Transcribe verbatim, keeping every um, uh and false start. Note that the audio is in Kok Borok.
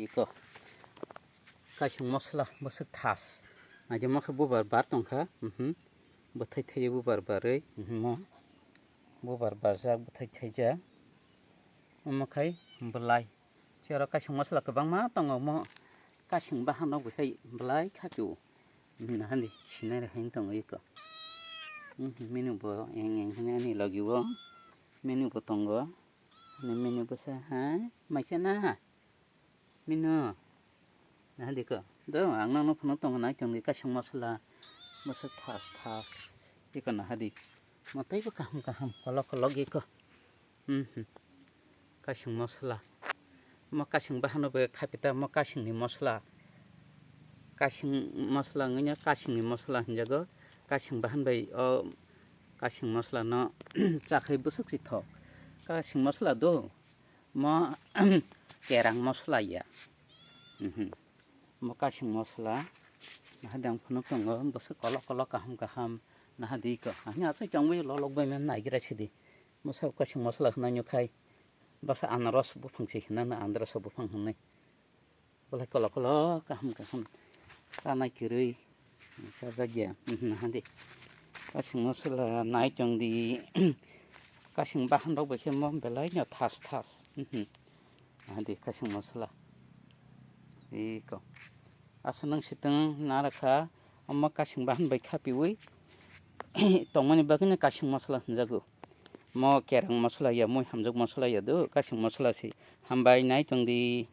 Iko. Kaising mosla bwswk thas. Naidi mo khe bubar bar tongkha. Mhm. Bwthai thaiwi bubar barwi. Mhm, mo. Bubar barjak, bwthai thaijak. Omo khai bwlai. Chwra kaising mosla kwbangma tongo mo. Kaising bahan rok bai khai bwlai khapio. Mhm, nahani sinai rehai tongo iko. Mhm, menu bo eng eng hwnwi ani logi o. Menu bo tongo. Ani menu bwsa hai. Maisa na. Mino. Nahadi ko. Do, ang nang nang phano tongo nai tongdi kaising mosla. Bwswk thas thas. Iko nahadi. Mo teibo kaham kaham kolok kolok iko. Mhm. Kaising mosla. Mo kaising bahano bai khapita mo kaising ni mosla. Kaising mosla wngya kaising ni mosla hinjago. Kaising bahan bai o kaising mosla no chakhai bwswk si thok. Kaising mosla do. Mo kerang mosla ya. Mhm. Mo kaising mosla. Nahadi ang phunuk tongo, bwswk kolok kolok kaham kaham. Nahadi ko. Ani asai chongwi lolok bai man naigra sidi. Mo sab kaising mosla hwnwi khai. Bwsa anaros buphang si hwnna anaros buphang hwnwi. Belai kolok kolok kaham kaham chanai kwrwi sajak ya. Mhm, nahadi. Kaising mosla nai tongdi. Kaising bahan rok bai khe mo belai no thas thas. Mhm. Nahadi kaising mosla. Iko. Aswk nang sitwng narakha omo kaising bahan bai khapiwi tongmani bagwino kaising mosla hwnjago. Mo kerang mosla ya, mui hamjak mosla ya do, kaising mosla si. Hambai nai tongdi.